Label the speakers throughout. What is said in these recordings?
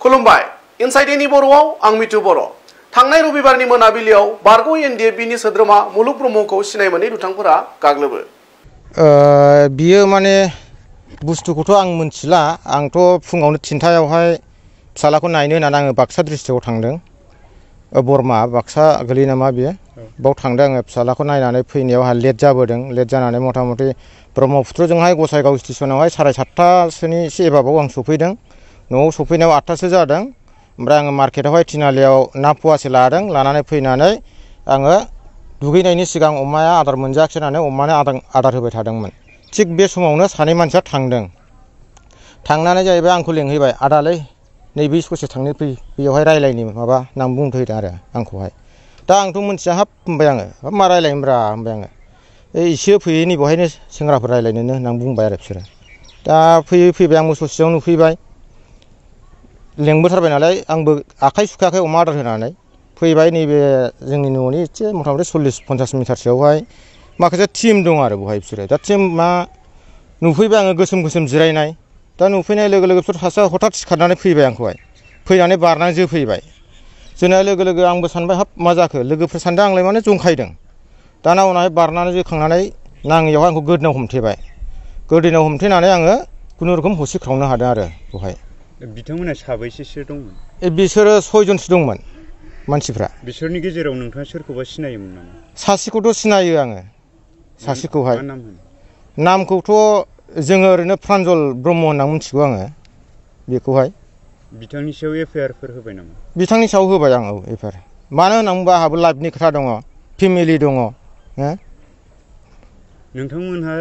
Speaker 1: खुलुमबाय इनसाइड एनि बर'आव आं मिथु बर'। थांनाय रबिबारनि मोनाबिलियाव बारग' एनडिएफबिनि सोद्रोमा मुलुग ब्रह्मखौ सिनाय मोनै दुथांफोरा गाग्लोबो।
Speaker 2: बियो माने बुस्थुखौथ' आं मिथिला। आंथ' फुङावनो 3टायावहाय फिसालाखौ नायनो होननानै आङो बाक्सा डिस्ट्रिक्टआव थांदों। बरमा बाक्सा गोलैयो नामा बियो। बाव थांदों आङो फिसालाखौ नायनानै फैनायाव आंहा लेट जाबोदों। लेट जानानै मथा मथि ब्रह्मपुत्रजोंहाय गसाइगाव स्टेसनावहाय 7:30सोनि एसे एबाबाव आं सफैदों। न'आव सफैनायाव 8टासो जादों। ओमफ्राय आङो मार्केटावहाय थिनालियाव ना फवासे लादों। लानानै फैनानै आङो दुगैनायनि सिगां अमाया आदार मोनजायाखिसै होननानै अमानो आदार होबाय थादोंमोन। थिग बे समावनो सानै मानसिया थांदों। थांनानै जाहैबाय आंखौ लेंहैबाय, आदालै नैबे ससे थांनो फै, बेयावहाय रायलायनि माबा होननानै बुंफैदों आरो आंखौहाय। दा आंथ' मिथिया, हाब होनबाय आङो, हाब मा रायलायनोब्रा होनबाय आङो। एसे फैयै नै बेवहायनो सेंग्राफोर रायलायनोनो होननानै बुंबाय आरो बिसोरो। दा फैबाय आंबो ससेयाव नुफैबाय। लेंबोथारबाय नालाय आंबो आखाइ सुखायाखै अमा आदार होनानै फैबाय। नैबे जोंनि न'नि एसे मथा मथि 40-50 मिटारसोआवहाय माखासे टिम दं आरो बेवहाय बिसोरो। दा टिम मा नुफैबाय आङो गोसोम गोसोम जिरायनाय। दा नुफैनाय लोगो लोगो बिसोर सासेया हथात सिखारनानै फैबाय आंखौहाय। फैनानै बारनानै जोफैबाय। जोनाय लोगो लोगो आंबो सानबाय, हाब मा जाखो, लोगोफोर सानदों आंलाय माने जंखायदों। दाना उनावहाय बारनानै जोखांनानै नाङैयावहाय आंखौ गोदोनायाव हमथेबाय। गोदोनायाव हमथेनानै आङो खुनुरुखुम हसिख्रावनो हादों आरो बेवहाय।
Speaker 3: बिथांमोना साबैसेसो दंमोन?
Speaker 2: बिसोरो 6 जनसो दंमोन मानसिफ्रा।
Speaker 3: बिसोरनि गेजेराव नोंथाङा सोरखौबा सिनायोमोन नामा?
Speaker 2: सासेखौथ' सिनायो आङो, सासेखौहाय।
Speaker 3: मा नाम होनो?
Speaker 2: नामखौथ' जोङो ओरैनो प्रान्जल ब्रह्म होनना मिथिगौ आङो बेखौहाय।
Speaker 3: बिथांनि सायाव एफआइआरफोर होबाय नामा?
Speaker 2: बिथांनि सायाव होबाय आं, औ एफआइआर। मानो होनना बुंबा आंहाबो लाइफनि खोथा दङ, फेमिलि दङ।
Speaker 3: नोंथांमोनहा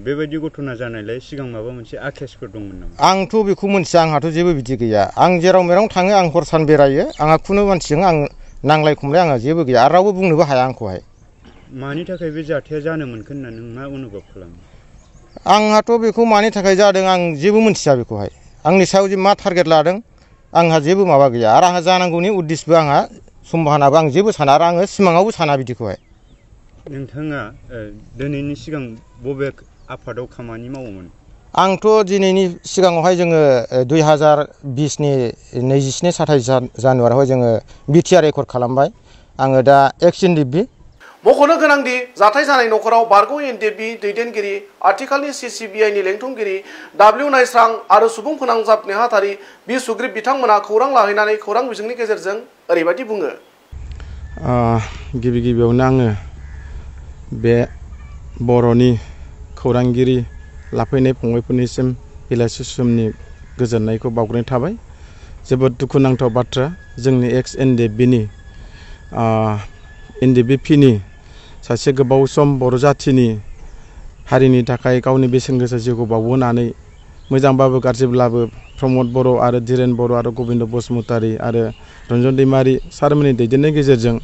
Speaker 3: बेबायदि घटना जानायलाय सिगां माबा मोनसे आखेसफोर दंमोन नामा?
Speaker 2: आंथ' बेखौ मिथिया, आंहाथ' जेबो बिदि गैया। आं जेराव मेराव थाङो, आं हर सान बेरायो, आंहा खुनु मानसिजों आं नांलाय खमलाय आंहा जेबो गैया। आरो रावबो बुंनोबो हाया आंखौहाय।
Speaker 3: मानि थाखाय बे जाथाया जानो मोनखो होनना नों मा अनुभब खालामो?
Speaker 2: आंहाथ' बेखौ मानि थाखाय जादों आं जेबो मिथिया बेखौहाय। आंनि सायाव जे मा टारगेट लादों आंहा जेबो माबा गैया। आरो आंहा जानांगौनि उद्देश्यबो आंहा सम्भाहानाबो आं जेबो साना, आरो आङो सिमाङावबो साना बिदिखौहाय।
Speaker 3: नोंथाङा दिनैनि सिगां बबे आफादाव खामानि मावोमोन?
Speaker 2: आंथ' दिनैनि सिगाङावहाय जोङो 2020नि 27-27 जानुवारियावहाय जोङो बिटिआर एकर्ड खालामबाय। आङो दा एक्स एनडिएफबि।
Speaker 1: मख'नो गोनांदि जाथाय जानाय न'खराव बारग' एनडिएफबि दैदेनगिरि, आथिखालनि सिसिबिआइनि लेंथुमगिरि W नायस्रां आरो सुबुं फोनांजाब नेहाथारि बि सुग्रीब बिथांमोना खौरां लाहैनानै खौरां बिजोंनि गेजेरजों ओरैबायदि बुङो।
Speaker 4: गिबि गिबियावनो आङो बे बर'नि खौरांगिरि लाफैनाय फंबायफोरनिसिम बेलासि समनि गोजोननायखौ बावग्रोनाय थाबाय। जोबोद दुखुनांथाव बाथ्रा, जोंनि एक्स एनडिएफबिनि सासे गोबाव सम बर' जाथिनि हारिनि थाखाय गावनि बेसेन गोसा जिउखौ बावबोनानै, मोजांबाबो गाज्रिब्लाबो प्रमद बर' आरो धीरेन बर' आरो गबिन्द बसुमतारी आरो रन्जन दैमारि सारमोननि दैदेननायनि गेजेरजों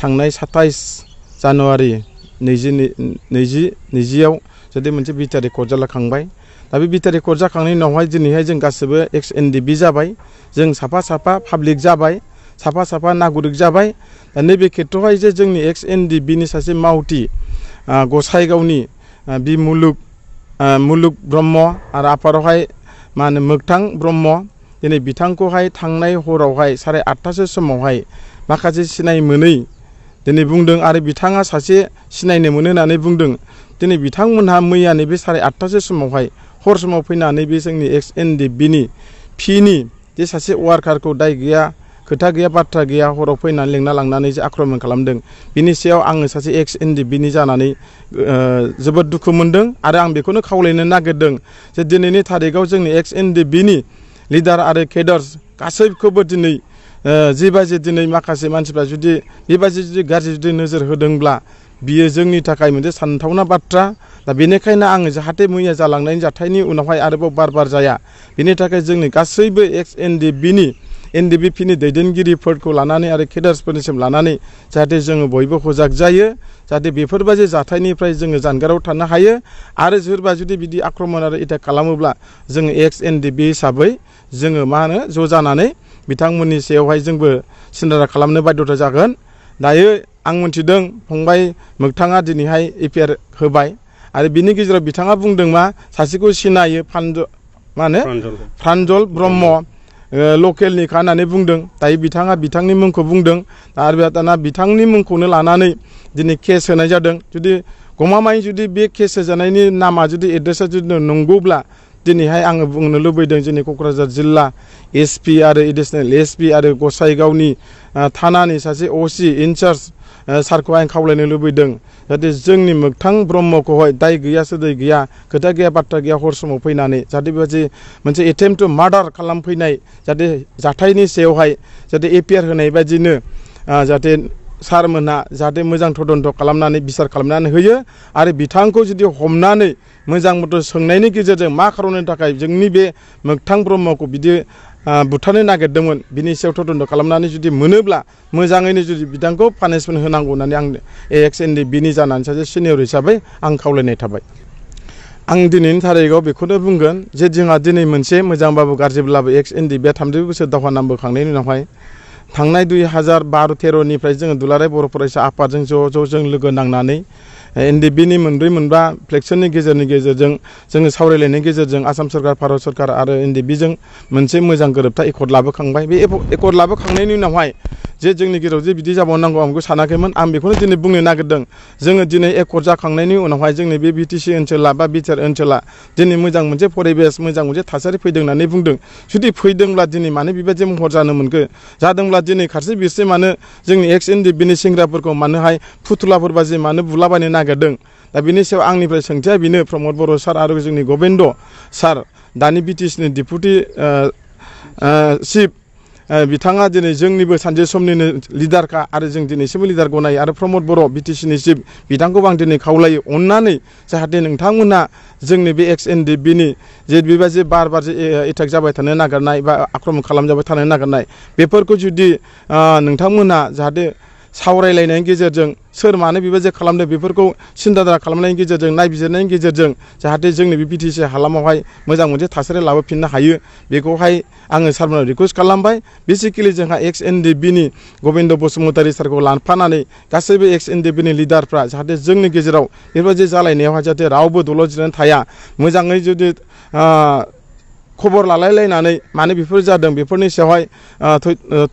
Speaker 4: थांनाय 27 जानुवारि 2020आव जुदि मोनसे बिटिआर एकर्ड जाखांबाय। दा बे बिटिआर एकर्ड जाखांनायनि उनावहाय दिनैहाय जों गासिबो एक्स एनडिएफबि जाबाय। जों साफा साफा पाब्लिक जाबाय, साफा साफा नागरिक जाबाय। दा नैबे खेत्रआवहाय जे जोंनि एक्स एनडिएफबिनि सासे मावथि गसाइगावनि बि मुलुग ब्रह्म आरो आफादावहाय मा होनो मोगथां ब्रह्म, दिनै बिथांखौहाय थांनाय हरावहाय 8:30 समावहाय माखासे सिनाय मोनै दिनै बुंदों, आरो बिथाङा सासे सिनायनो मोनो होननानै बुंदों। दिनै बिथांमोनहा मैया नैबे 8:30 समावहाय हर समाव फैनानै बे जोंनि एक्स एनडिएफबिनि पिनि जे सासे वार्कारखौ दाय गैया, खोथा गैया, बाथ्रा गैया, हराव फैनानै लेंना लांनानै जे आक्रमन खालामदों। बिनि सायाव आङो सासे एक्स एनडिएफबिनि जानानै जोबोद दुखु मोनदों। आरो आं बेखौनो खावलायनो नागिरदों जे दिनैनि थारिखआव जोंनि एक्स एनडिएफबिनि लिडार आरो केडार्स गासैखौबो दिनै जिबायदि दिनै माखासे मानसिफ्रा जुदि बेबायदि जुदि गाज्रि जुदि नोजोर होदोंब्ला बियो जोंनि थाखाय मोनसे सानथावना बाथ्रा। दा बेनिखायनो आङो जाहाथे मैया जालांनायनि जाथायनि उनावहाय आरोबाव बार जाया, बेनि थाखाय जोंनि गासैबो एक्स एनडिएफबिनि दैदेनगिरिफोरखौ लानानै आरो केडार्सफोरनिसिम लानानै जाहाथे जोङो बयबो सजाग जायो, जाहाथे बेफोरबायदि जाथायनिफ्राय जोङो जानगाराव थानो हायो। आरो सोरबा जुदि बिदि आक्रमण आरो एटाक खालामोब्ला जोङो एक्स एनडिएफबि हिसाबै जोङो मा होनो ज' जानानै बिथांमोननि सायावहाय जोंबो सिन्दारा खालामनो बाध्यता जागोन। दायो आं मिथिदों फंबाय मोगथाङा दिनैहाय एफआइआर होबाय, आरो बिनि गेजेराव बिथाङा बुंदों मा सासेखौ सिनायो, प्रान्जल ब्रह्म, लकेलनिखा होननानै बुंदों दायो बिथाङा बिथांनि मुंखौ बुंदों आरो दाना बिथांनि मुंखौनो लानानै दिनै केस होनाय जादों जुदि गमामायै जुदि बे केस होजानायनि नामा जुदि एड्रेसा जुदि नंगौब्ला दिनैहाय आङो बुंनो लुबैदों जोंनि क'क्राझार जिल्ला एसपि आरो एडिसनेल एसपि आरो गसाइगावनि थानानि सासे असि इनचार्ज सारखौ आं खावलायनो लुबैदों जाहाथे जोंनि मोगथां ब्रह्मखौहाय दाय गैया सोदै गैया खोथा गैया बाथ्रा गैया हर समाव फैनानै जाहाथे बेबायदि मोनसे एटेम्प्ट टु मार्डार खालामफैनाय जाहाथे जाथायनि सायावहाय जाहाथे एपिआर होनाय बायदिनो जाहाथे सारमोनहा जाहाथे मोजां तदन्त खालामनानै बिसार खालामनानै होयो आरो बिथांखौ जुदि हमनानै मोजां मथे सोंनायनि गेजेरजों मा खारननि थाखाय जोंनि बे मोगथां ब्रह्मखौ बिदि बुथारनो नागिरदोंमोन बिनि सायाव तदन्त खालामनानै जुदि मोनोब्ला मोजाङैनो जुदि बिथांखौ पानिशमेन्ट होनांगौ होननानै आं एक्स-एन-डि-बिनि जानानै सासे सिनियर हिसाबै आं खावलायनाय थाबाय। आं दिनैनि थारिखआव बेखौनो बुंगोन जे जोंहा दिनै मोनसे मोजांबाबो गाज्रिब्लाबो एक्स-एन-डि-बिआ 32 बोसोर दावहा नांबोखांनायनि उनावहाय थांनाय 2012-13निफ्राय जोङो दुलाराय बर' फरायसा आफादजों ज' जों लोगो नांनानै एन-डि-बिनि मोनब्रै मोनबा फ्लेक्सननि गेजेरजों जोङो सावरायलायनायनि गेजेरजों आसाम सरकार भारत सरकार आरो एन-डि-बिजों मोनसे मोजां गोरोबथा एकर्ड लाबोखांबाय बे एकर्ड लाबोखांनायनि उनावहाय जे जोंनि गेजेराव जे बिदि जाबावनांगौ आं बेखौ सानाखैमोन आं बेखौनो दिनै बुंनो नागिरदों जोङो दिनै एकर्ड जाखांनायनि उनावहाय जोंनि बे बिटिसि ओनसोला बा बिटिआर ओनसोला दिनै मोजां मोनसे परिबेस मोजां मोनसे थासारि फैदों होननानै बुंदों जुदि फैदोंब्ला दिनै मानो बेबायदि महर जानो मोनखो जादोंब्ला दिनै खारसे बिरसे मानो जोंनि एक्स-एन-डि-बिनि सेंग्राफोरखौ मानोहाय फुथुलाफोर बाजि मानो बुलाबायनो नागिरदों दा बिनि सायाव आंनिफ्राय सोंथिया बेनो प्रमद बर' सार आरो जोंनि गबिन्द सार दानि बिटिसिनि डिपुटि चिफ बिथाङा दिनै जोंनिबो सानसे समनिनो लिडारखा आरो जों दिनैसिमबो लिडार गनायो आरो प्रमद बर' बिटिसिनि चिफ बिथांखौबो आं दिनै खावलायो अननानै जाहाथे नोंथांमोना जोंनि बे एक्स-एन-डि-बिनि जे बेबायदि बार एटाक जाबाय थानो नागिरनाय बा आक्रमण खालामजाबाय थानो नागिरनाय बेफोरखौ जुदि नोंथांमोना जाहाथे सावरायलायनायनि गेजेरजों सोर मानो बेबायदि खालामदों बेफोरखौ सिन्ताधारा खालामनायनि गेजेरजों नायबिजिरनायनि गेजेरजों जाहाथे जोंनि बे बिटिसि हालामावहाय मोजां मोनसे थासारि लाबोफिननो हायो बेखौहाय आङो सारमोनाव रिकुवेस्ट खालामबाय बेसिकेलि जोंहा एक्स-एन-डि-बिनि गबिन्द बसुमतारी सारखौ लांफानानै गासैबो एक्स-एन-डि-बिनि लिडारफ्रा जाहाथे जोंनि गेजेराव बेबायदि जालायनायावहाय जाहाथे रावबो दलद जिरायनानै थाया मोजाङै जुदि खबर लालायलायनानै मानो बेफोर जादों बेफोरनि सायावहाय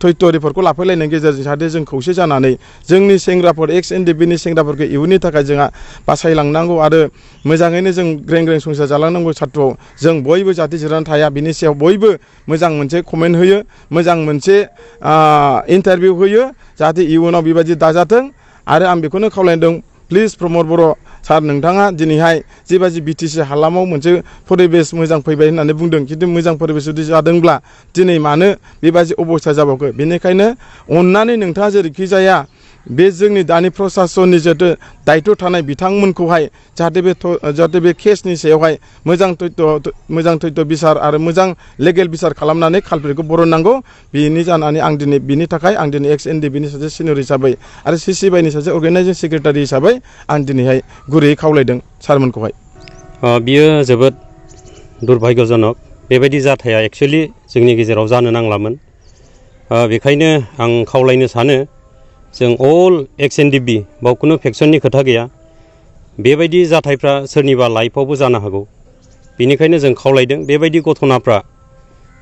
Speaker 4: तथ्य रिपर्टखौ लाफैलायनायनि गेजेरजों जाहाथे जों खौसे जानानै जोंनि सेंग्राफोर एक्स-एन-डि-बिनि सेंग्राफोरखौ इयुननि थाखाय जोंहा बासायलांनांगौ आरो मोजाङैनो जों ग्रें ग्रें संसार जालांनांगौ साथ्र'आव जों बयबो जाहाथे जिरायनानै थाया बिनि सायाव बयबो मोजां मोनसे कमेन्ट होयो मोजां मोनसे इन्टारभिउ होयो जाहाथे इयुनाव बेबायदि दाजाथों आरो आं बेखौनो खावलायदों प्लिज प्रमद बर' सार नोंथाङा दिनैहाय जेबायदि बिटिसि हालामाव मोनसे परिबेस मोजां फैबाय होननानै बुंदों खिन्थु मोजां परिबेस जुदि जादोंब्ला दिनै मानो बेबायदि अबस्था जाबावखो बेनिखायनो अननानै नोंथाङा जेरैखि जाया बे जोंनि दानि प्रसासननि जिहेतु दायित्व थानाय बिथांमोनखौहाय जाहाथे बे केसनि सायावहाय मोजां तथ्य बिसार आरो मोजां लेगेल बिसार खालामनानै कालप्रिटखौ बरननांगौ बेनि जानानै आं दिनै बिनि थाखाय आं दिनै एक्स-एन-डि-बिनि सासे सिनियर हिसाबै आरो CCBIनि सासे अर्गानाइजिं सेक्रेटारि हिसाबै आं दिनैहाय गुरैयै खावलायदों सारमोनखौहाय
Speaker 5: बियो जोबोद दुर्भाग्यजनक बेबायदि जाथाया एक्चुअलि जोंनि गेजेराव जानो नांलामोन बेखायनो आं खावलायनो सानो जों अल एक्स-एन-डि-बि बाव खुनु फेक्सननि खोथा गैया बेबायदि जाथायफ्रा सोरनिबा लाइफआवबो जानो हागौ बेनिखायनो जों खावलायदों बेबायदि घटनाफ्रा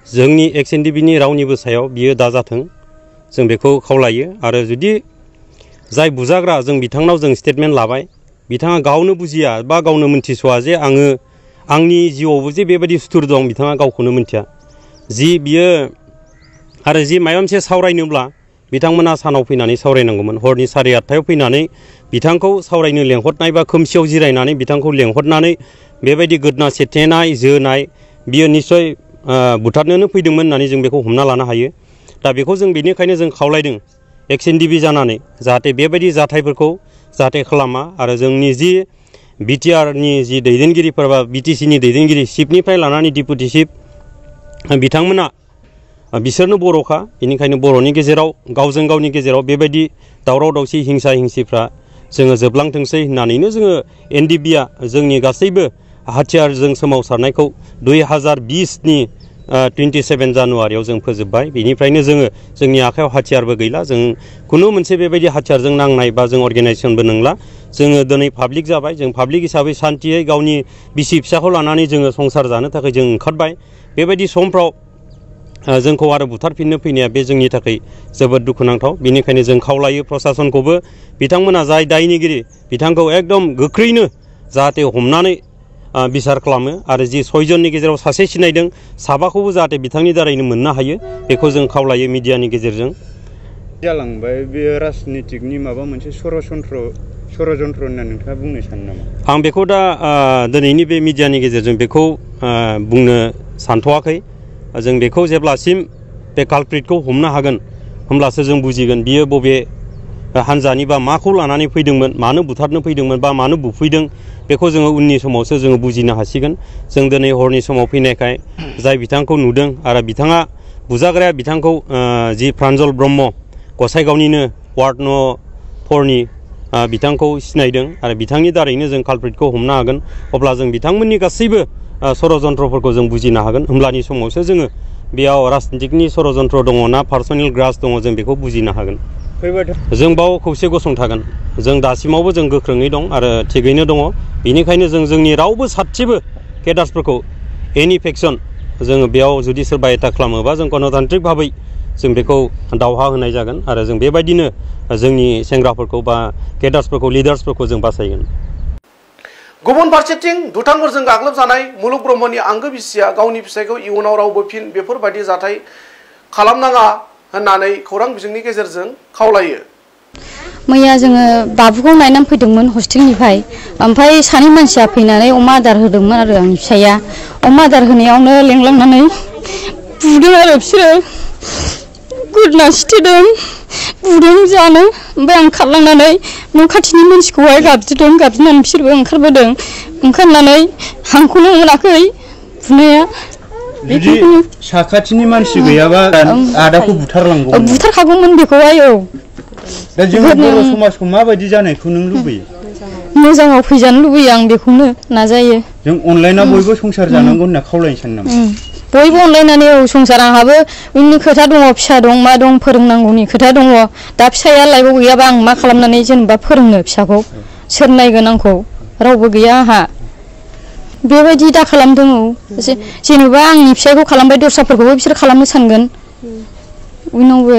Speaker 5: जोंनि एक्स-एन-डि-बिनि रावनिबो सायाव बियो दाजाथों जों बेखौ खावलायो आरो जुदि जाय बुजाग्रा जों बिथांनाव जों स्टेटमेन्ट लाबाय बिथाङा गावनो बुजिया बा गावनो मोनथिस'आ जे आंनि जिउआवबो जे बेबायदि सुथुर दं बिथाङा गावखौनो मोनथिया जि बियो आरो जि माबा मोनसे सावरायनोब्ला बिथांमोना सानाव फैनानै सावरायनांगौमोन हरनि 8:30 फैनानै बिथांखौ सावरायनो लेंहरनाय बा खोमसियाव जिरायनानै बिथांखौ लेंहरनानै बेबायदि गोदना सेथेनाय जोनाय बियो निश्चय बुथारनोनो फैदोंमोन होननानै जों बेखौ हमना लानो हायो दा बेखौ जों बेनिखायनो जों खावलायदों एक्स-एन-डि-बि जानानै जाहाथे बेबायदि जाथायफोरखौ जाहाथे खालामा आरो जोंनि जि बिटिआरनि जि दैदेनगिरिफोर बा बिटिसिनि दैदेनगिरि चिफनिफ्राय लानानै डिपुटि चिफ बिथांमोना बिसोरनो बर'खा बेनिखायनो बर'नि गेजेराव गावजों गावनि गेजेराव बेबायदि दावराव दावसि हिंसा हिंसिफ्रा जोङो जोबलांथोंसै होननानैनो जोङो एन-डि-बिआ जोंनि गासैबो हाथियारजों सोमावसारनायखौ 2020नि 27 जानुवारियाव जों फोजोबबाय बेनिफ्रायनो जोङो जोंनि आखायाव हाथियारबो गैला जों खुनु मोनसे बेबायदि हाथियारजों नांनाय बा जों अर्गानाइजेसनबो नंला जोङो दिनै पाब्लिक जाबाय जों पाब्लिक हिसाबै शान्तियै गावनि बिसि फिसाखौ लानानै जोङो संसार जानो थाखाय जों ओंखारबाय बेबायदि समफ्राव जोंखौ आरो बुथारफिननो फैनाया बे जोंनि थाखाय जोबोद दुखुनांथाव। बेनिखायनो जों खावलायो प्रशासनखौबो बिथांमोना जाय दायनिगिरि बिथांखौ एकदम गोख्रैनो जाहाथे हमनानै बिसार खालामो आरो जि 6 जननि गेजेराव सासे सिनायदों साबाखौबो जाहाथे बिथांनि दारैनो मोननो हायो बेखौ जों खावलायो मिडियानि गेजेरजों।
Speaker 3: जालांबाय बे राजनितिकनि माबा मोनसे षड़यन्त्र होनना नोंथाङा बुंनो सानो नामा?
Speaker 5: आं बेखौ दा दिनैनि बे मिडियानि गेजेरजों बेखौ बुंनो सानथ'वाखै। जों बेखौ जेब्लासिम बे कालप्रिटखौ हमनो हागोन होमब्लासो जों बुजिगोन बियो बबे हानजानि बा माखौ लानानै फैदोंमोन, मानो बुथारनो फैदोंमोन बा मानो बुफैदों बेखौ जोङो उननि समावसो जोङो बुजिनो हासिगोन। जों दिनै हरनि समाव फैनायखाय जाय बिथांखौ नुदों आरो बिथाङा बुजाग्राया बिथांखौ जि प्रान्जल ब्रह्म गसाइगावनिनो वार्ड न' 4नि बिथांखौ सिनायदों आरो बिथांनि दारैनो जों कालप्रिटखौ हमनो हागोन। अब्ला जों बिथांमोननि गासैबो षड़यन्त्रफोरखौ जों बुजिनो हागोन। होमब्लानि समावसो जोङो बेयाव राजनितिकनि षड़यन्त्र दङ ना पार्सनेल ग्रास दङ जों बेखौ बुजिनो हागोन। जों बाव खौसे गसंथागोन। जों दासिमावबो जों गोख्रोङै दं आरो थिगैनो दङ। बेनिखायनो जों जोंनि रावबो सासेबो केडार्सफोरखौ एनि फेक्सन जोङो बेयाव जुदि सोरबा एटाक खालामोबा जों गणतान्त्रिक भाबै जों बेखौ दावहा होनाय जागोन आरो जों बेबायदिनो जोंनि सेंग्राफोरखौ बा केडार्सफोरखौ लिडार्सफोरखौ जों बासायगोन।
Speaker 1: गुबुन फारसेथिं दुथांफोरजों गाग्लोबजानाय मुलुग ब्रह्मनि आंगो बिसिया गावनि फिसायखौ इयुनाव रावबो फिन बेफोरबायदि जाथाय खालामनाङा होननानै खौरां बिजोंनि गेजेरजों खावलायो।
Speaker 6: मैया जोङो बाबुखौ नायनानै फैदोंमोन हस्टेलनिफ्राय। ओमफ्राय सानै मानसिया फैनानै अमा आदार होदोंमोन आरो आंनि फिसाया। अमा आदार होनायावनो लेंलांनानै बुदों आरो बिसोरो गोदना सिथेदों, बुदों जानो। ओमफ्राय आं खारलांनानै न' खाथिनि मानसिखौहाय गाबज्रिदों। गाबज्रिनानै बिसोरबो ओंखारबोदों। ओंखारनानै हांखौनो मोनाखै बुनाया।
Speaker 3: जुदि साखाथिनि मानसि गैयाबा आदाखौ बुथारलांगौमोन।
Speaker 6: बुथारखागौमोन बेखौहाय। औ
Speaker 3: दा जों बर' समाजखौ माबायदि जानायखौ नों लुबैयो?
Speaker 6: मोजाङाव फैजानो लुबैयो आं बेखौनो नाजायो।
Speaker 3: जों अनलायना बयबो संसार जानांगौ होनना खावलायनो सानो नामा?
Speaker 6: बयबो अनलायनानै औ संसार आंहाबो उननि खोथा दङ, फिसा दं मा दं फोरोंनांगौनि खोथा दङ। दा फिसाया लाइफआव गैयाबा आं मा खालामनानै जेनेबा फोरोंनो फिसाखौ? सोर नायगोन आंखौ? रावबो गैया आंहा। बेबायदि दा खालामदों। औ जेनेबा आंनि फिसायखौ खालामबाय दस्राफोरखौबो बिसोर खालामनो सानगोन उनावबो।